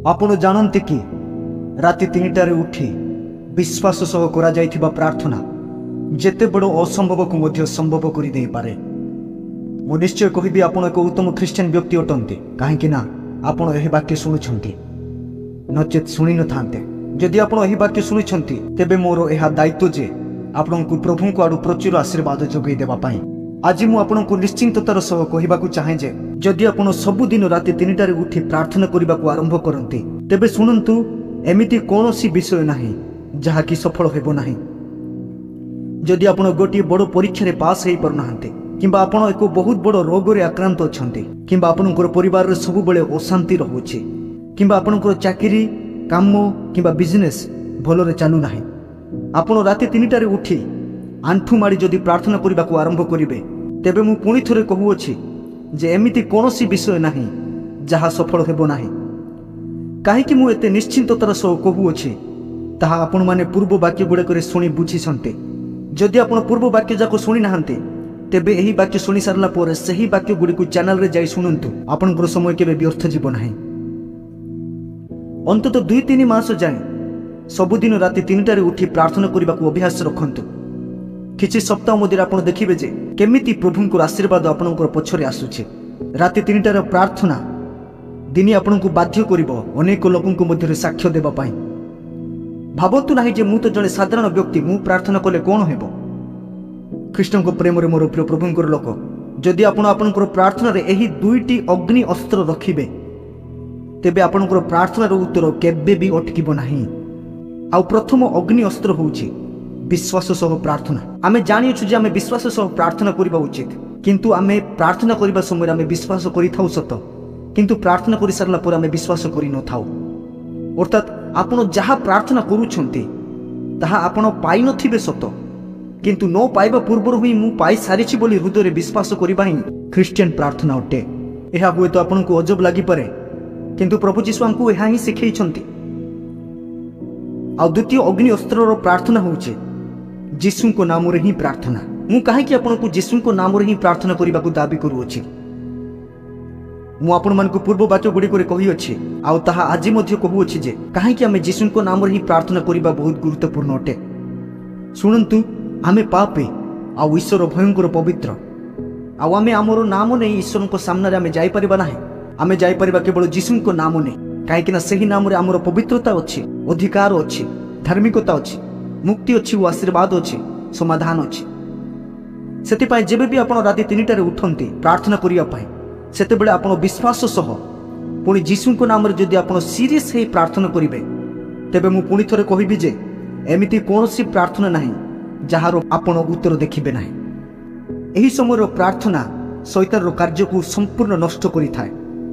ଆପଣ ଜାଣନ୍ତି କି ରାତି 3ଟାରେ ଉଠି ବିଶ୍ୱାସ ସହ କରାଯାଇଥିବା ପ୍ରାର୍ଥନା ଯେତେ ବଡ଼ ଅସମ୍ଭବକୁ ମଧ୍ୟ ସମ୍ଭବ କରିଦେଇପାରେ। ମୁଁ ନିଶ୍ଚୟ କହିବି ଆପଣ ଏକ ଉତ୍ତମ ଖ୍ରୀଷ୍ଟିଆନ ବ୍ୟକ୍ତି ଅଟନ୍ତି, କାହିଁକି ନା ଆପଣ ଏହି ବାକ୍ୟ ଶୁଣୁଛନ୍ତି, ନଚେତ୍ ଶୁଣିନଥାନ୍ତେ। ଯଦି ଆପଣ ଏହି ବାକ୍ୟ ଶୁଣିଛନ୍ତି, ତେବେ ମୋର ଏହା ଦାୟିତ୍ୱ ଯେ ଆପଣଙ୍କୁ ପ୍ରଭୁଙ୍କ ଆଡ଼ୁ ପ୍ରଚୁର ଆଶୀର୍ବାଦ ଯୋଗାଇ ଦେବା ପାଇଁ। ଆଜି ମୁଁ ଆପଣଙ୍କୁ ନିଶ୍ଚିନ୍ତତାର ସହ କହିବାକୁ ଚାହେଁ ଯେ ଯଦି ଆପଣ ସବୁଦିନ ରାତି 3ଟାରେ ଉଠି ପ୍ରାର୍ଥନା କରିବାକୁ ଆରମ୍ଭ କରନ୍ତି, ତେବେ ଶୁଣନ୍ତୁ, ଏମିତି କୌଣସି ବିଷୟ ନାହିଁ ଯାହାକି ସଫଳ ହେବ ନାହିଁ। ଯଦି ଆପଣ ଗୋଟିଏ ବଡ଼ ପରୀକ୍ଷାରେ ପାସ୍ ହୋଇପାରୁନାହାନ୍ତି, କିମ୍ବା ଆପଣ ଏକ ବହୁତ ବଡ଼ ରୋଗରେ ଆକ୍ରାନ୍ତ ଅଛନ୍ତି, କିମ୍ବା ଆପଣଙ୍କର ପରିବାରରେ ସବୁବେଳେ ଅଶାନ୍ତି ରହୁଛି, କିମ୍ବା ଆପଣଙ୍କର ଚାକିରି, କାମ କିମ୍ବା ବିଜନେସ୍ ଭଲରେ ଚାଲୁନାହିଁ, ଆପଣ ରାତି 3ଟାରେ ଉଠି ଆଣ୍ଠୁ ମାଡ଼ି ଯଦି ପ୍ରାର୍ଥନା କରିବାକୁ ଆରମ୍ଭ କରିବେ, ତେବେ ମୁଁ ପୁଣି ଥରେ କହୁଅଛି ଯେ ଏମିତି କୌଣସି ବିଷୟ ନାହିଁ ଯାହା ସଫଳ ହେବ ନାହିଁ। କାହିଁକି ମୁଁ ଏତେ ନିଶ୍ଚିନ୍ତତାର ସହ କହୁଅଛି, ତାହା ଆପଣମାନେ ପୂର୍ବ ବାକ୍ୟ ଗୁଡ଼ିକରେ ଶୁଣି ବୁଝିଛନ୍ତି। ଯଦି ଆପଣ ପୂର୍ବ ବାକ୍ୟ ଯାକ ଶୁଣିନାହାନ୍ତି, ତେବେ ଏହି ବାକ୍ୟ ଶୁଣି ସାରିଲା ପରେ ସେହି ବାକ୍ୟ ଗୁଡ଼ିକୁ ଚ୍ୟାନେଲରେ ଯାଇ ଶୁଣନ୍ତୁ। ଆପଣଙ୍କର ସମୟ କେବେ ବ୍ୟର୍ଥ ଯିବ ନାହିଁ। ଅନ୍ତତଃ 2-3 ମାସ ଯାଏଁ ସବୁଦିନ ରାତି 3ଟାରେ ଉଠି ପ୍ରାର୍ଥନା କରିବାକୁ ଅଭ୍ୟାସ ରଖନ୍ତୁ। କିଛି ସପ୍ତାହ ମଧ୍ୟରେ ଆପଣ ଦେଖିବେ ଯେ କେମିତି ପ୍ରଭୁଙ୍କର ଆଶୀର୍ବାଦ ଆପଣଙ୍କର ପଛରେ ଆସୁଛି। ରାତି 3ଟାର ପ୍ରାର୍ଥନା ଦିନେ ଆପଣଙ୍କୁ ବାଧ୍ୟ କରିବ ଅନେକ ଲୋକଙ୍କ ମଧ୍ୟରେ ସାକ୍ଷ୍ୟ ଦେବା ପାଇଁ। ଭାବନ୍ତୁ ନାହିଁ ଯେ ମୁଁ ତ ଜଣେ ସାଧାରଣ ବ୍ୟକ୍ତି, ମୁଁ ପ୍ରାର୍ଥନା କଲେ କ'ଣ ହେବ। ଖ୍ରୀଷ୍ଟଙ୍କ ପ୍ରେମରେ ମୋର ପ୍ରିୟ ପ୍ରଭୁଙ୍କର ଲୋକ, ଯଦି ଆପଣ ଆପଣଙ୍କର ପ୍ରାର୍ଥନାରେ ଏହି 2ଟି ଅଗ୍ନି ଅସ୍ତ୍ର ରଖିବେ, ତେବେ ଆପଣଙ୍କର ପ୍ରାର୍ଥନାର ଉତ୍ତର କେବେ ବି ଅଟକିବ ନାହିଁ। ଆଉ ପ୍ରଥମ ଅଗ୍ନି ଅସ୍ତ୍ର ହେଉଛି ବିଶ୍ୱାସ ସହ ପ୍ରାର୍ଥନା। ଆମେ ଜାଣିଅଛୁ ଯେ ଆମେ ବିଶ୍ୱାସ ସହ ପ୍ରାର୍ଥନା କରିବା ଉଚିତ, କିନ୍ତୁ ଆମେ ପ୍ରାର୍ଥନା କରିବା ସମୟରେ ଆମେ ବିଶ୍ୱାସ କରିଥାଉ ସତ, କିନ୍ତୁ ପ୍ରାର୍ଥନା କରିସାରିଲା ପରେ ଆମେ ବିଶ୍ୱାସ କରିନଥାଉ। ଅର୍ଥାତ୍ ଆପଣ ଯାହା ପ୍ରାର୍ଥନା କରୁଛନ୍ତି ତାହା ଆପଣ ପାଇନଥିବେ ସତ, କିନ୍ତୁ ନ ପାଇବା ପୂର୍ବରୁ ହିଁ ମୁଁ ପାଇସାରିଛି ବୋଲି ହୃଦୟରେ ବିଶ୍ୱାସ କରିବା ହିଁ ଖ୍ରୀଷ୍ଟିଆନ ପ୍ରାର୍ଥନା ଅଟେ। ଏହା ହୁଏତ ଆପଣଙ୍କୁ ଅଜବ ଲାଗିପାରେ, କିନ୍ତୁ ପ୍ରଭୁ ଯୀଶୁ ଆମକୁ ଏହା ହିଁ ଶିଖେଇଛନ୍ତି। ଆଉ ଦ୍ୱିତୀୟ ଅଗ୍ନି ଅସ୍ତ୍ରର ପ୍ରାର୍ଥନା ହେଉଛି ଯୀଶୁଙ୍କ ନାମରେ ହିଁ ପ୍ରାର୍ଥନା। ମୁଁ କାହିଁକି ଆପଣଙ୍କୁ ଯୀଶୁଙ୍କ ନାମରେ ହିଁ ପ୍ରାର୍ଥନା କରିବାକୁ ଦାବି କରୁଅଛି? ମୁଁ ଆପଣମାନଙ୍କୁ ପୂର୍ବ ବାକ୍ୟ ଗୁଡ଼ିକରେ କହିଅଛି, ଆଉ ତାହା ଆଜି ମଧ୍ୟ କହୁଅଛି ଯେ କାହିଁକି ଆମେ ଯୀଶୁଙ୍କ ନାମରେ ହିଁ ପ୍ରାର୍ଥନା କରିବା ବହୁତ ଗୁରୁତ୍ୱପୂର୍ଣ୍ଣ ଅଟେ। ଶୁଣନ୍ତୁ, ଆମେ ପାପୀ ଆଉ ଈଶ୍ୱର ଭୟଙ୍କର ପବିତ୍ର, ଆଉ ଆମେ ଆମର ନାମ ନେଇ ଈଶ୍ୱରଙ୍କ ସାମ୍ନାରେ ଆମେ ଯାଇପାରିବା ନାହିଁ। ଆମେ ଯାଇପାରିବା କେବଳ ଯୀଶୁଙ୍କ ନାମ ନେଇ, କାହିଁକିନା ସେହି ନାମରେ ଆମର ପବିତ୍ରତା ଅଛି, ଅଧିକାର ଅଛି, ଧାର୍ମିକତା ଅଛି, ମୁକ୍ତି ଅଛି ଓ ଆଶୀର୍ବାଦ ଅଛି, ସମାଧାନ ଅଛି। ସେଥିପାଇଁ ଯେବେ ବି ଆପଣ ରାତି 3ଟାରେ ଉଠନ୍ତି ପ୍ରାର୍ଥନା କରିବା ପାଇଁ, ସେତେବେଳେ ଆପଣ ବିଶ୍ୱାସ ସହ ପୁଣି ଯୀଶୁଙ୍କ ନାମରେ ଯଦି ଆପଣ ସିରିୟସ୍ ହେଇ ପ୍ରାର୍ଥନା କରିବେ, ତେବେ ମୁଁ ପୁଣି ଥରେ କହିବି ଯେ ଏମିତି କୌଣସି ପ୍ରାର୍ଥନା ନାହିଁ ଯାହାର ଆପଣ ଉତ୍ତର ଦେଖିବେ ନାହିଁ। ଏହି ସମୟର ପ୍ରାର୍ଥନା ଶୈତାନର କାର୍ଯ୍ୟକୁ ସମ୍ପୂର୍ଣ୍ଣ ନଷ୍ଟ କରିଥାଏ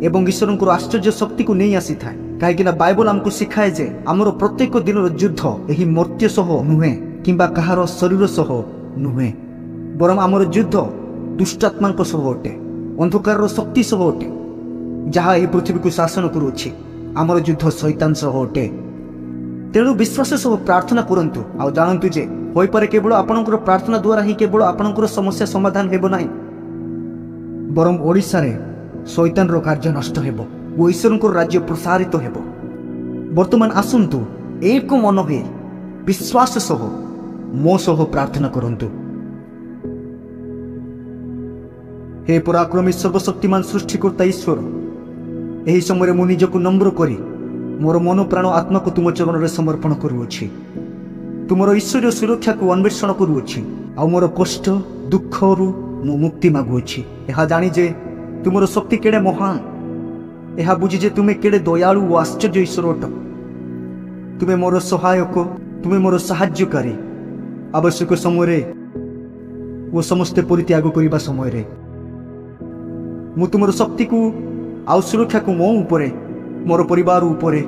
ଏବଂ ଈଶ୍ୱରଙ୍କର ଆଶ୍ଚର୍ଯ୍ୟ ଶକ୍ତିକୁ ନେଇ ଆସିଥାଏ। କାହିଁକିନା ବାଇବଲ ଆମକୁ ଶିଖାଏ ଯେ ଆମର ପ୍ରତ୍ୟେକ ଦିନର ଯୁଦ୍ଧ ଏହି ମର୍ତ୍ତ୍ୟ ସହ ନୁହେଁ କିମ୍ବା କାହାର ଶରୀର ସହ ନୁହେଁ, ବରଂ ଆମର ଯୁଦ୍ଧ ଦୁଷ୍ଟାତ୍ମାଙ୍କ ସହ ଅଟେ, ଅନ୍ଧକାରର ଶକ୍ତି ସହ ଅଟେ, ଯାହା ଏହି ପୃଥିବୀକୁ ଶାସନ କରୁଅଛି। ଆମର ଯୁଦ୍ଧ ଶୈତାନ ସହ ଅଟେ। ତେଣୁ ବିଶ୍ୱାସ ସହ ପ୍ରାର୍ଥନା କରନ୍ତୁ ଆଉ ଜାଣନ୍ତୁ ଯେ ହୋଇପାରେ କେବଳ ଆପଣଙ୍କର ପ୍ରାର୍ଥନା ଦ୍ୱାରା ହିଁ କେବଳ ଆପଣଙ୍କର ସମସ୍ୟା ସମାଧାନ ହେବ ନାହିଁ, ବରଂ ଓଡ଼ିଶାରେ ଶୈତାନର କାର୍ଯ୍ୟ ନଷ୍ଟ ହେବ ଓ ଈଶ୍ୱରଙ୍କର ରାଜ୍ୟ ପ୍ରସାରିତ ହେବ। ବର୍ତ୍ତମାନ ଆସନ୍ତୁ ଏକ ମନ ହୋଇ ବିଶ୍ୱାସ ସହ ମୋ ସହ ପ୍ରାର୍ଥନା କରନ୍ତୁ। ହେ ପରାକ୍ରମୀ ସର୍ବଶକ୍ତିମାନ ସୃଷ୍ଟିକର୍ତ୍ତା ଈଶ୍ୱର, ଏହି ସମୟରେ ମୁଁ ନିଜକୁ ନମ୍ର କରି ମୋର ମନ ପ୍ରାଣ ଆତ୍ମାକୁ ତୁମ ଚରଣରେ ସମର୍ପଣ କରୁଅଛି। ତୁମର ଈଶ୍ୱରୀୟ ସୁରକ୍ଷାକୁ ଅନ୍ୱେଷଣ କରୁଅଛି ଆଉ ମୋର କଷ୍ଟ ଦୁଃଖରୁ ମୁଁ ମୁକ୍ତି ମାଗୁଅଛି। ଏହା ଜାଣି ଯେ ତୁମର ଶକ୍ତି କେଡ଼େ ମହାନ, ଏହା ବୁଝି ଯେ ତୁମେ କେଡ଼େ ଦୟାଳୁ ଓ ଆଶ୍ଚର୍ଯ୍ୟ ଈଶ୍ୱର ଅଟ। ତୁମେ ମୋର ସହାୟକ, ତୁମେ ମୋର ସାହାଯ୍ୟକାରୀ। ଆବଶ୍ୟକ ସମୟରେ ଓ ସମସ୍ତେ ପରିତ୍ୟାଗ କରିବା ସମୟରେ ମୁଁ ତୁମର ଶକ୍ତିକୁ ଆଉ ସୁରକ୍ଷାକୁ ମୋ ଉପରେ, ମୋର ପରିବାର ଉପରେ,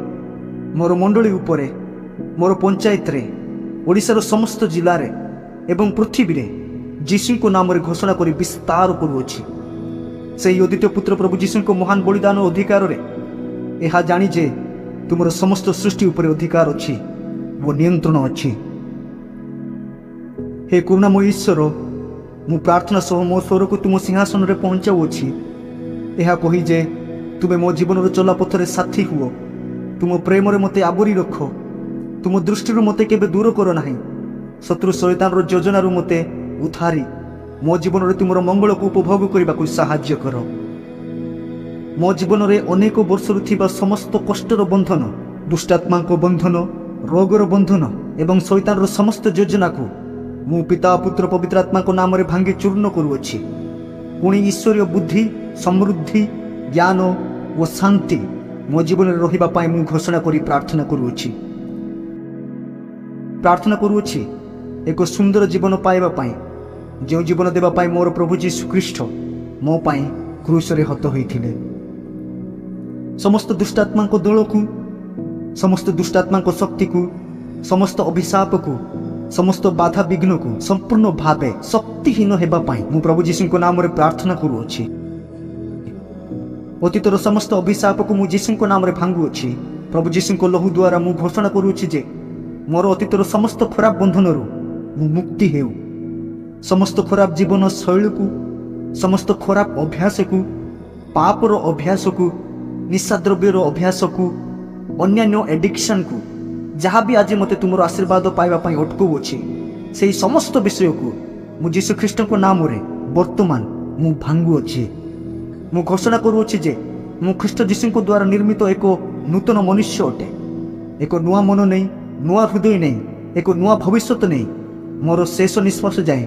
ମୋର ମଣ୍ଡଳୀ ଉପରେ, ମୋର ପଞ୍ଚାୟତରେ, ଓଡ଼ିଶାର ସମସ୍ତ ଜିଲ୍ଲାରେ ଏବଂ ପୃଥିବୀରେ ଯୀଶୁଙ୍କ ନାମରେ ଘୋଷଣା କରି ବିସ୍ତାର କରୁଅଛି। ସେହି ଅଦ୍ୱିତୀୟ ପୁତ୍ର ପ୍ରଭୁ ଯୀଶୁଙ୍କ ମହାନ ବଳିଦାନ ଅଧିକାରରେ ଏହା ଜାଣି ଯେ ତୁମର ସମସ୍ତ ସୃଷ୍ଟି ଉପରେ ଅଧିକାର ଅଛି ଓ ନିୟନ୍ତ୍ରଣ ଅଛି। ହେ କରୁଣାମୟ ଈଶ୍ୱର, ମୁଁ ପ୍ରାର୍ଥନା ସହ ମୋ ସ୍ୱରକୁ ତୁମ ସିଂହାସନରେ ପହଞ୍ଚାଉଅଛି, ଏହା କହି ଯେ ତୁମେ ମୋ ଜୀବନର ଚଲାପଥରେ ସାଥୀ ହୁଅ, ତୁମ ପ୍ରେମରେ ମୋତେ ଆବୋରି ରଖ। ତୁମ ଦୃଷ୍ଟିରୁ ମୋତେ କେବେ ଦୂର କର ନାହିଁ। ଶତ୍ରୁ ଶୈତାନର ଯୋଜନାରୁ ମୋତେ ଉଦ୍ଧାରି ମୋ ଜୀବନରେ ତୁମର ମଙ୍ଗଳକୁ ଉପଭୋଗ କରିବାକୁ ସାହାଯ୍ୟ କର। ମୋ ଜୀବନରେ ଅନେକ ବର୍ଷରୁ ଥିବା ସମସ୍ତ କଷ୍ଟର ବନ୍ଧନ, ଦୁଷ୍ଟାତ୍ମାଙ୍କ ବନ୍ଧନ, ରୋଗର ବନ୍ଧନ ଏବଂ ଶୈତାନର ସମସ୍ତ ଯୋଜନାକୁ ମୁଁ ପିତା, ପୁତ୍ର, ପବିତ୍ର ଆତ୍ମାଙ୍କ ନାମରେ ଭାଙ୍ଗି ଚୂର୍ଣ୍ଣ କରୁଅଛି। ପୁଣି ଈଶ୍ୱରୀୟ ବୁଦ୍ଧି, ସମୃଦ୍ଧି, ଜ୍ଞାନ ଓ ଶାନ୍ତି ମୋ ଜୀବନରେ ରହିବା ପାଇଁ ମୁଁ ଘୋଷଣା କରି ପ୍ରାର୍ଥନା କରୁଅଛି। ପ୍ରାର୍ଥନା କରୁଅଛି ଏକ ସୁନ୍ଦର ଜୀବନ ପାଇବା ପାଇଁ, ଯେଉଁ ଜୀବନ ଦେବା ପାଇଁ ମୋର ପ୍ରଭୁ ଯୀଶୁ ଖ୍ରୀଷ୍ଟ ମୋ ପାଇଁ କ୍ରୁଶରେ ହତ ହୋଇଥିଲେ। ସମସ୍ତ ଦୁଷ୍ଟାତ୍ମାଙ୍କ ଦଳକୁ, ସମସ୍ତ ଦୁଷ୍ଟାତ୍ମାଙ୍କ ଶକ୍ତିକୁ, ସମସ୍ତ ଅଭିଶାପକୁ, ସମସ୍ତ ବାଧାବିଘ୍ନକୁ ସମ୍ପୂର୍ଣ୍ଣ ଭାବେ ଶକ୍ତିହୀନ ହେବା ପାଇଁ ମୁଁ ପ୍ରଭୁ ଯୀଶୁଙ୍କ ନାମରେ ପ୍ରାର୍ଥନା କରୁଅଛି। ଅତୀତର ସମସ୍ତ ଅଭିଶାପକୁ ମୁଁ ଯୀଶୁଙ୍କ ନାମରେ ଭାଙ୍ଗୁଅଛି। ପ୍ରଭୁ ଯୀଶୁଙ୍କ ଲହୁ ଦ୍ୱାରା ମୁଁ ଘୋଷଣା କରୁଅଛି ଯେ ମୋର ଅତୀତର ସମସ୍ତ ଖରାପ ବନ୍ଧନରୁ ମୁଁ ମୁକ୍ତି ହେଉ। ସମସ୍ତ ଖରାପ ଜୀବନ ଶୈଳୀକୁ, ସମସ୍ତ ଖରାପ ଅଭ୍ୟାସକୁ, ପାପର ଅଭ୍ୟାସକୁ, ନିଶାଦ୍ରବ୍ୟର ଅଭ୍ୟାସକୁ, ଅନ୍ୟାନ୍ୟ ଏଡିକ୍ସନକୁ, ଯାହା ବି ଆଜି ମୋତେ ତୁମର ଆଶୀର୍ବାଦ ପାଇବା ପାଇଁ ଅଟକାଉଅଛି, ସେହି ସମସ୍ତ ବିଷୟକୁ ମୁଁ ଯୀଶୁଖ୍ରୀଷ୍ଟଙ୍କ ନାମରେ ବର୍ତ୍ତମାନ ମୁଁ ଭାଙ୍ଗୁଅଛି। ମୁଁ ଘୋଷଣା କରୁଅଛି ଯେ ମୁଁ ଖ୍ରୀଷ୍ଟ ଯୀଶୁଙ୍କ ଦ୍ୱାରା ନିର୍ମିତ ଏକ ନୂତନ ମନୁଷ୍ୟ ଅଟେ। ଏକ ନୂଆ ମନ ନେଇ, ନୂଆ ହୃଦୟ ନେଇ, ଏକ ନୂଆ ଭବିଷ୍ୟତ ନେଇ ମୋର ଶେଷ ନିଶ୍ୱାସ ଯାଏଁ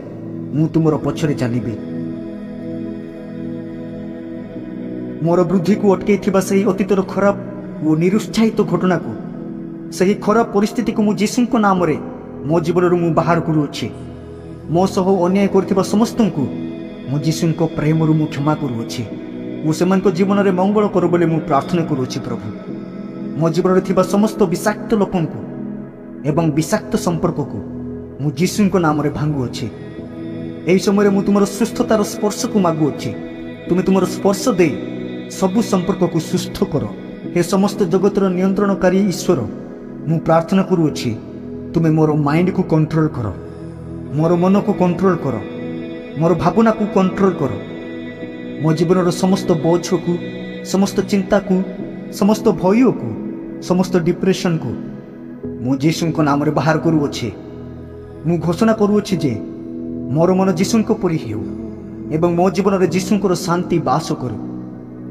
ମୁଁ ତୁମର ପଛରେ ଚାଲିବି। ମୋର ବୃଦ୍ଧିକୁ ଅଟକେଇଥିବା ସେହି ଅତୀତର ଖରାପ ଓ ନିରୁତ୍ସାହିତ ଘଟଣାକୁ, ସେହି ଖରାପ ପରିସ୍ଥିତିକୁ ମୁଁ ଯୀଶୁଙ୍କ ନାମରେ ମୋ ଜୀବନରୁ ମୁଁ ବାହାର କରୁଅଛି। ମୋ ସହ ଅନ୍ୟାୟ କରିଥିବା ସମସ୍ତଙ୍କୁ ମୁଁ ଯୀଶୁଙ୍କ ପ୍ରେମରୁ ମୁଁ କ୍ଷମା କରୁଅଛି ଓ ସେମାନଙ୍କ ଜୀବନରେ ମଙ୍ଗଳ କର ବୋଲି ମୁଁ ପ୍ରାର୍ଥନା କରୁଅଛି। ପ୍ରଭୁ, ମୋ ଜୀବନରେ ଥିବା ସମସ୍ତ ବିଷାକ୍ତ ଲୋକଙ୍କୁ ଏବଂ ବିଷାକ୍ତ ସମ୍ପର୍କକୁ ମୁଁ ଯୀଶୁଙ୍କ ନାମରେ ଭାଙ୍ଗୁଅଛି। ଏହି ସମୟରେ ମୁଁ ତୁମର ସୁସ୍ଥତାର ସ୍ପର୍ଶକୁ ମାଗୁଅଛି। ତୁମେ ତୁମର ସ୍ପର୍ଶ ଦେଇ ସବୁ ସମ୍ପର୍କକୁ ସୁସ୍ଥ କର। ହେ ସମସ୍ତ ଜଗତର ନିୟନ୍ତ୍ରଣକାରୀ ଈଶ୍ୱର, ମୁଁ ପ୍ରାର୍ଥନା କରୁଅଛି ତୁମେ ମୋର ମାଇଣ୍ଡକୁ କଣ୍ଟ୍ରୋଲ କର, ମୋର ମନକୁ କଣ୍ଟ୍ରୋଲ କର, ମୋର ଭାବନାକୁ କଣ୍ଟ୍ରୋଲ କର। ମୋ ଜୀବନର ସମସ୍ତ ବୋଝକୁ, ସମସ୍ତ ଚିନ୍ତାକୁ, ସମସ୍ତ ଭୟକୁ, ସମସ୍ତ ଡିପ୍ରେସନକୁ ମୁଁ ଯୀଶୁଙ୍କ ନାମରେ ବାହାର କରୁଅଛି। ମୁଁ ଘୋଷଣା କରୁଅଛି ଯେ ମୋର ମନ ଯୀଶୁଙ୍କ ପରି ହେଉ ଏବଂ ମୋ ଜୀବନରେ ଯୀଶୁଙ୍କର ଶାନ୍ତି ବାସ କରୁ।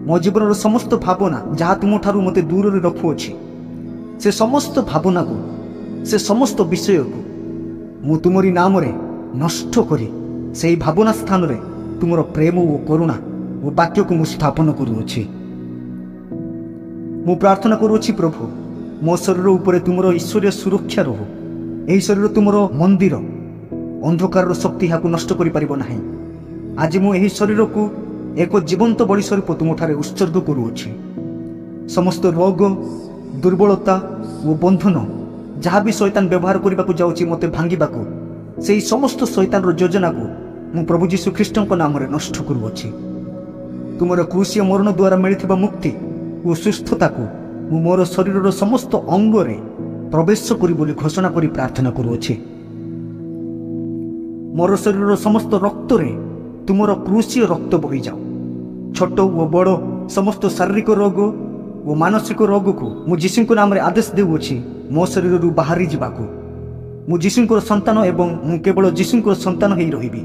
ମୋ ଜୀବନର ସମସ୍ତ ଭାବନା ଯାହା ତୁମଠାରୁ ମୋତେ ଦୂରରେ ରଖୁଅଛି, ସେ ସମସ୍ତ ଭାବନାକୁ, ସେ ସମସ୍ତ ବିଷୟକୁ ମୁଁ ତୁମରି ନାମରେ ନଷ୍ଟ କରି ସେହି ଭାବନା ସ୍ଥାନରେ ତୁମର ପ୍ରେମ ଓ କରୁଣା ଓ ବାକ୍ୟକୁ ମୁଁ ସ୍ଥାପନ କରୁଅଛି। ମୁଁ ପ୍ରାର୍ଥନା କରୁଅଛି ପ୍ରଭୁ, ମୋ ଶରୀର ଉପରେ ତୁମର ଈଶ୍ୱରୀୟ ସୁରକ୍ଷା ରହୁ। ଏହି ଶରୀର ତୁମର ମନ୍ଦିର, ଅନ୍ଧକାରର ଶକ୍ତି ଏହାକୁ ନଷ୍ଟ କରିପାରିବ ନାହିଁ। ଆଜି ମୁଁ ଏହି ଶରୀରକୁ ଏକ ଜୀବନ୍ତ ବଳି ସ୍ୱରୂପ ତୁମଠାରେ ଉତ୍ସର୍ଗ କରୁଅଛି। ସମସ୍ତ ରୋଗ, ଦୁର୍ବଳତା ଓ ବନ୍ଧନ ଯାହା ବି ଶୈତାନ ବ୍ୟବହାର କରିବାକୁ ଯାଉଛି ମୋତେ ଭାଙ୍ଗିବାକୁ, ସେହି ସମସ୍ତ ଶୈତାନର ଯୋଜନାକୁ ମୁଁ ପ୍ରଭୁ ଯୀଶୁ ଖ୍ରୀଷ୍ଟଙ୍କ ନାମରେ ନଷ୍ଟ କରୁଅଛି। ତୁମର କ୍ରୁଶୀୟ ମରଣ ଦ୍ୱାରା ମିଳିଥିବା ମୁକ୍ତି ଓ ସୁସ୍ଥତାକୁ ମୁଁ ମୋର ଶରୀରର ସମସ୍ତ ଅଙ୍ଗରେ ପ୍ରବେଶ କରି ବୋଲି ଘୋଷଣା କରି ପ୍ରାର୍ଥନା କରୁଅଛି। ମୋର ଶରୀରର ସମସ୍ତ ରକ୍ତରେ ତୁମର କ୍ରୁଶୀୟ ରକ୍ତ ବହିଯାଉ। ଛୋଟ ଓ ବଡ଼ ସମସ୍ତ ଶାରୀରିକ ରୋଗ ଓ ମାନସିକ ରୋଗକୁ ମୁଁ ଯୀଶୁଙ୍କ ନାମରେ ଆଦେଶ ଦେଉଅଛି ମୋ ଶରୀରରୁ ବାହାରି ଯିବାକୁ। ମୁଁ ଯୀଶୁଙ୍କର ସନ୍ତାନ ଏବଂ ମୁଁ କେବଳ ଯୀଶୁଙ୍କର ସନ୍ତାନ ହେଇ ରହିବି।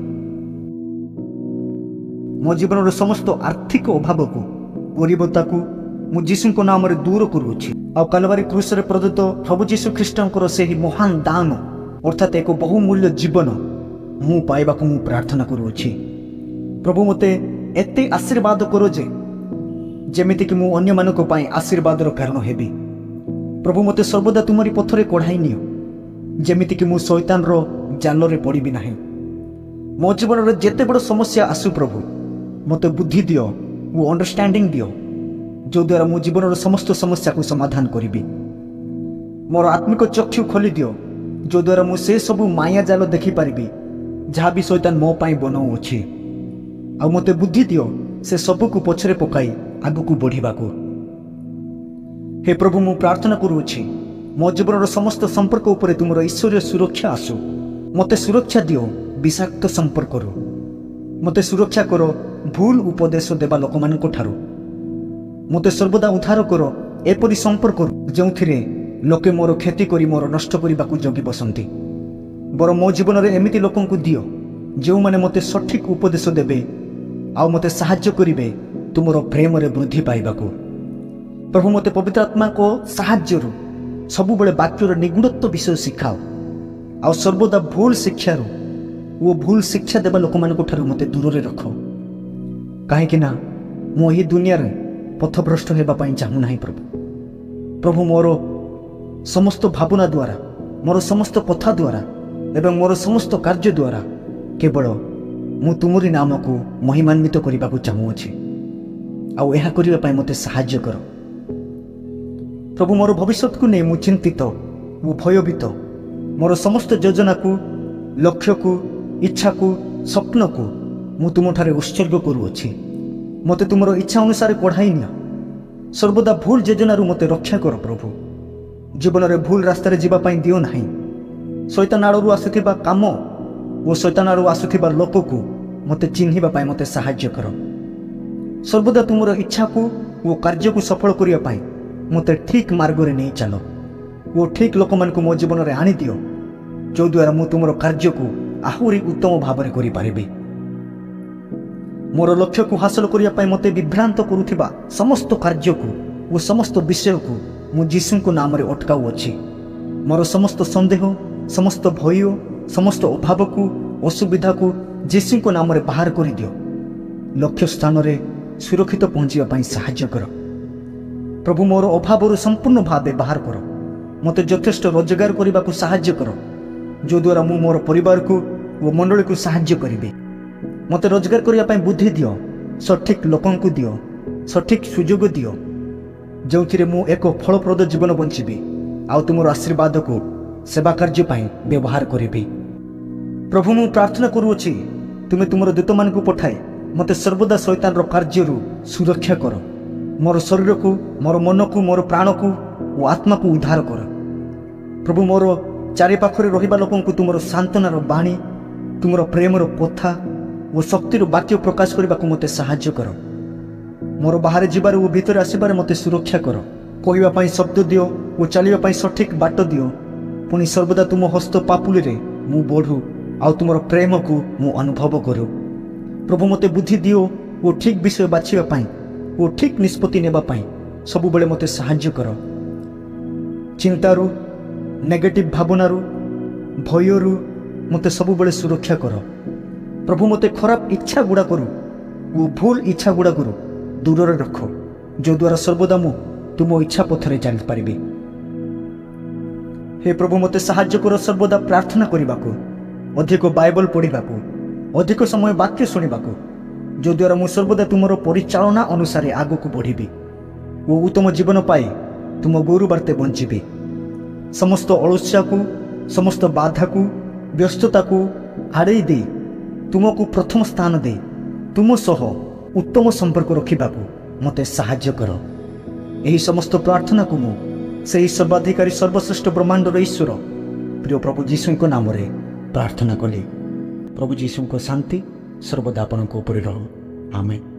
ମୋ ଜୀବନର ସମସ୍ତ ଆର୍ଥିକ ଅଭାବକୁ, ଗରିବତାକୁ ମୁଁ ଯୀଶୁଙ୍କ ନାମରେ ଦୂର କରୁଅଛି। ଆଉ କାଲବାରୀ କ୍ରୁଶରେ ପ୍ରଦତ୍ତ ପ୍ରଭୁ ଯୀଶୁ ଖ୍ରୀଷ୍ଟଙ୍କର ସେହି ମହାନ ଦାନ, ଅର୍ଥାତ୍ ଏକ ବହୁମୂଲ୍ୟ ଜୀବନ ମୁଁ ପାଇବାକୁ ମୁଁ ପ୍ରାର୍ଥନା କରୁଅଛି। ପ୍ରଭୁ, ମୋତେ ଏତେ ଆଶୀର୍ବାଦ କର ଯେ ଯେମିତିକି ମୁଁ ଅନ୍ୟମାନଙ୍କ ପାଇଁ ଆଶୀର୍ବାଦର କାରଣ ହେବି। ପ୍ରଭୁ, ମୋତେ ସର୍ବଦା ତୁମରି ପଥରେ କଢ଼ାଇ ନିଅ, ଯେମିତିକି ମୁଁ ଶୈତାନର ଜାଲରେ ପଡ଼ିବି ନାହିଁ। ମୋ ଜୀବନରେ ଯେତେ ବଡ଼ ସମସ୍ୟା ଆସୁ ପ୍ରଭୁ, ମୋତେ ବୁଦ୍ଧି ଦିଅ ଓ ଅଣ୍ଡରଷ୍ଟାଣ୍ଡିଂ ଦିଅ, ଯଦ୍ୱାରା ମୁଁ ଜୀବନର ସମସ୍ତ ସମସ୍ୟାକୁ ସମାଧାନ କରିବି। ମୋର ଆତ୍ମିକ ଚକ୍ଷୁ ଖୋଲିଦିଅ, ଯଦ୍ୱାରା ମୁଁ ସେସବୁ ମାୟା ଜାଲ ଦେଖିପାରିବି ଯାହା ବି ଶୈତାନ ମୋ ପାଇଁ ବନାଉଅଛି। ଆଉ ମୋତେ ବୁଦ୍ଧି ଦିଅ ସେ ସବୁକୁ ପଛରେ ପକାଇ ଆଗକୁ ବଢ଼ିବାକୁ। ହେ ପ୍ରଭୁ, ମୁଁ ପ୍ରାର୍ଥନା କରୁଅଛି ମୋ ଜୀବନର ସମସ୍ତ ସମ୍ପର୍କ ଉପରେ ତୁମର ଈଶ୍ୱରୀୟ ସୁରକ୍ଷା ଆସୁ। ମୋତେ ସୁରକ୍ଷା ଦିଅ ବିଷାକ୍ତ ସମ୍ପର୍କରୁ। ମୋତେ ସୁରକ୍ଷା କର ଭୁଲ ଉପଦେଶ ଦେବା ଲୋକମାନଙ୍କ ଠାରୁ। ମୋତେ ସର୍ବଦା ଉଦ୍ଧାର କର ଏପରି ସମ୍ପର୍କରୁ ଯେଉଁଥିରେ ଲୋକେ ମୋର କ୍ଷତି କରି ମୋର ନଷ୍ଟ କରିବାକୁ ଜଗି ବସନ୍ତି। ବରଂ ମୋ ଜୀବନରେ ଏମିତି ଲୋକଙ୍କୁ ଦିଅ ଯେଉଁମାନେ ମୋତେ ସଠିକ୍ ଉପଦେଶ ଦେବେ ଆଉ ମୋତେ ସାହାଯ୍ୟ କରିବେ ତୁମର ପ୍ରେମରେ ବୃଦ୍ଧି ପାଇବାକୁ। ପ୍ରଭୁ, ମୋତେ ପବିତ୍ର ଆତ୍ମାଙ୍କ ସାହାଯ୍ୟରୁ ସବୁବେଳେ ବାକ୍ୟର ନିଗୁଢ଼ତ୍ୱ ବିଷୟ ଶିଖାଅ ଆଉ ସର୍ବଦା ଭୁଲ ଶିକ୍ଷାରୁ ଓ ଭୁଲ ଶିକ୍ଷା ଦେବା ଲୋକମାନଙ୍କ ଠାରୁ ମୋତେ ଦୂରରେ ରଖ, କାହିଁକି ନା ମୁଁ ଏହି ଦୁନିଆରେ ପଥଭ୍ରଷ୍ଟ ହେବା ପାଇଁ ଚାହୁଁନାହିଁ। ପ୍ରଭୁ, ମୋର ସମସ୍ତ ଭାବନା ଦ୍ୱାରା, ମୋର ସମସ୍ତ କଥା ଦ୍ୱାରା ଏବଂ ମୋର ସମସ୍ତ କାର୍ଯ୍ୟ ଦ୍ୱାରା କେବଳ ମୁଁ ତୁମରି ନାମକୁ ମହିମାନ୍ୱିତ କରିବାକୁ ଚାହୁଁଅଛି ଆଉ ଏହା କରିବା ପାଇଁ ମୋତେ ସାହାଯ୍ୟ କର। ପ୍ରଭୁ, ମୋର ଭବିଷ୍ୟତକୁ ନେଇ ମୁଁ ଚିନ୍ତିତ, ମୁଁ ଭୟଭୀତ। ମୋର ସମସ୍ତ ଯୋଜନାକୁ, ଲକ୍ଷ୍ୟକୁ, ଇଚ୍ଛାକୁ, ସ୍ୱପ୍ନକୁ ମୁଁ ତୁମଠାରେ ଉତ୍ସର୍ଗ କରୁଅଛି। ମୋତେ ତୁମର ଇଚ୍ଛା ଅନୁସାରେ କଢ଼ାଇ ନିଅ। ସର୍ବଦା ଭୁଲ ଯୋଜନାରୁ ମୋତେ ରକ୍ଷା କର ପ୍ରଭୁ। ଜୀବନରେ ଭୁଲ ରାସ୍ତାରେ ଯିବା ପାଇଁ ଦିଅ ନାହିଁ। ଶୈତାନ ଆଡ଼ରୁ ଆସୁଥିବା କାମ ଓ ଶୈତାନ ଆଡ଼ୁ ଆସୁଥିବା ଲୋକକୁ ମୋତେ ଚିହ୍ନିବା ପାଇଁ ମୋତେ ସାହାଯ୍ୟ କର। ସର୍ବଦା ତୁମର ଇଚ୍ଛାକୁ ଓ କାର୍ଯ୍ୟକୁ ସଫଳ କରିବା ପାଇଁ ମୋତେ ଠିକ୍ ମାର୍ଗରେ ନେଇ ଚାଲ ଓ ଠିକ୍ ଲୋକମାନଙ୍କୁ ମୋ ଜୀବନରେ ଆଣିଦିଅ, ଯଦ୍ୱାରା ମୁଁ ତୁମର କାର୍ଯ୍ୟକୁ ଆହୁରି ଉତ୍ତମ ଭାବରେ କରିପାରିବି। ମୋର ଲକ୍ଷ୍ୟକୁ ହାସଲ କରିବା ପାଇଁ ମୋତେ ବିଭ୍ରାନ୍ତ କରୁଥିବା ସମସ୍ତ କାର୍ଯ୍ୟକୁ ଓ ସମସ୍ତ ବିଷୟକୁ ମୁଁ ଯୀଶୁଙ୍କ ନାମରେ ଅଟକାଉଅଛି। ମୋର ସମସ୍ତ ସନ୍ଦେହ, ସମସ୍ତ ଭୟ, ସମସ୍ତ ଅଭାବକୁ, ଅସୁବିଧାକୁ ଯୀଶୁଙ୍କ ନାମରେ ବାହାର କରିଦିଅ। ଲକ୍ଷ୍ୟ ସ୍ଥାନରେ ସୁରକ୍ଷିତ ପହଞ୍ଚିବା ପାଇଁ ସାହାଯ୍ୟ କର। ପ୍ରଭୁ, ମୋର ଅଭାବରୁ ସମ୍ପୂର୍ଣ୍ଣ ଭାବେ ବାହାର କର। ମୋତେ ଯଥେଷ୍ଟ ରୋଜଗାର କରିବାକୁ ସାହାଯ୍ୟ କର, ଯଦ୍ୱାରା ମୁଁ ମୋର ପରିବାରକୁ ଓ ମଣ୍ଡଳୀକୁ ସାହାଯ୍ୟ କରିବି। ମୋତେ ରୋଜଗାର କରିବା ପାଇଁ ବୁଦ୍ଧି ଦିଅ, ସଠିକ୍ ଲୋକଙ୍କୁ ଦିଅ, ସଠିକ୍ ସୁଯୋଗ ଦିଅ, ଯେଉଁଥିରେ ମୁଁ ଏକ ଫଳପ୍ରଦ ଜୀବନ ବଞ୍ଚିବି ଆଉ ତୁମର ଆଶୀର୍ବାଦକୁ ସେବା କାର୍ଯ୍ୟ ପାଇଁ ବ୍ୟବହାର କରିବି। ପ୍ରଭୁ, ମୁଁ ପ୍ରାର୍ଥନା କରୁଅଛି, ତୁମେ ତୁମର ଦୂତମାନଙ୍କୁ ପଠାଇ ମୋତେ ସର୍ବଦା ଶୈତାନର କାର୍ଯ୍ୟରୁ ସୁରକ୍ଷା କର। ମୋର ଶରୀରକୁ, ମୋର ମନକୁ, ମୋର ପ୍ରାଣକୁ ଓ ଆତ୍ମାକୁ ଉଦ୍ଧାର କର। ପ୍ରଭୁ, ମୋର ଚାରିପାଖରେ ରହିବା ଲୋକଙ୍କୁ ତୁମର ସାନ୍ତ୍ୱନାର ବାଣୀ, ତୁମର ପ୍ରେମର କଥା ଓ ଶକ୍ତିର ବାକ୍ୟ ପ୍ରକାଶ କରିବାକୁ ମୋତେ ସାହାଯ୍ୟ କର। ମୋର ବାହାରେ ଯିବାରେ ଓ ଭିତରେ ଆସିବାରେ ମୋତେ ସୁରକ୍ଷା କର। କହିବା ପାଇଁ ଶବ୍ଦ ଦିଅ ଓ ଚାଲିବା ପାଇଁ ସଠିକ୍ ବାଟ ଦିଅ। ପୁଣି ସର୍ବଦା ତୁମ ହସ୍ତ ପାପୁଲିରେ ମୁଁ ବଢ଼ୁ ଆଉ ତୁମର ପ୍ରେମକୁ ମୁଁ ଅନୁଭବ କରୁ। ପ୍ରଭୁ, ମୋତେ ବୁଦ୍ଧି ଦିଅ ଓ ଠିକ୍ ବିଷୟ ବାଛିବା ପାଇଁ ଓ ଠିକ୍ ନିଷ୍ପତ୍ତି ନେବା ପାଇଁ ସବୁବେଳେ ମୋତେ ସାହାଯ୍ୟ କର। ଚିନ୍ତାରୁ, ନେଗେଟିଭ୍ ଭାବନାରୁ, ଭୟରୁ ମୋତେ ସବୁବେଳେ ସୁରକ୍ଷା କର। ପ୍ରଭୁ, ମୋତେ ଖରାପ ଇଚ୍ଛା ଗୁଡ଼ାକରୁ ଓ ଭୁଲ ଇଚ୍ଛା ଗୁଡ଼ାକରୁ ଦୂରରେ ରଖ, ଯଦ୍ୱାରା ସର୍ବଦା ମୁଁ ତୁମ ଇଚ୍ଛା ପଥରେ ଚାଲିପାରିବି। ହେ ପ୍ରଭୁ, ମୋତେ ସାହାଯ୍ୟ କର ସର୍ବଦା ପ୍ରାର୍ଥନା କରିବାକୁ, ଅଧିକ ବାଇବଲ ପଢ଼ିବାକୁ, ଅଧିକ ସମୟ ବାକ୍ୟ ଶୁଣିବାକୁ, ଯଦ୍ୱାରା ମୁଁ ସର୍ବଦା ତୁମର ପରିଚାଳନା ଅନୁସାରେ ଆଗକୁ ବଢ଼ିବି ଓ ଉତ୍ତମ ଜୀବନ ପାଇ ତୁମ ଗୌରବାର୍ତ୍ତେ ବଞ୍ଚିବି। ସମସ୍ତ ଅଳସ୍ୟାକୁ, ସମସ୍ତ ବାଧାକୁ, ବ୍ୟସ୍ତତାକୁ ଆଡ଼େଇ ଦେଇ ତୁମକୁ ପ୍ରଥମ ସ୍ଥାନ ଦେଇ ତୁମ ସହ ଉତ୍ତମ ସମ୍ପର୍କ ରଖିବାକୁ ମୋତେ ସାହାଯ୍ୟ କର। ଏହି ସମସ୍ତ ପ୍ରାର୍ଥନାକୁ ମୁଁ ସେହି ସର୍ବାଧିକାରୀ ସର୍ବଶ୍ରେଷ୍ଠ ବ୍ରହ୍ମାଣ୍ଡର ଈଶ୍ୱର ପ୍ରିୟ ପ୍ରଭୁ ଯୀଶୁଙ୍କ ନାମରେ ପ୍ରାର୍ଥନା କଲି। ପ୍ରଭୁ ଯୀଶୁଙ୍କ ଶାନ୍ତି ସର୍ବଦା ଆପଣଙ୍କ ଉପରେ ରହୁ। ଆମେନ୍।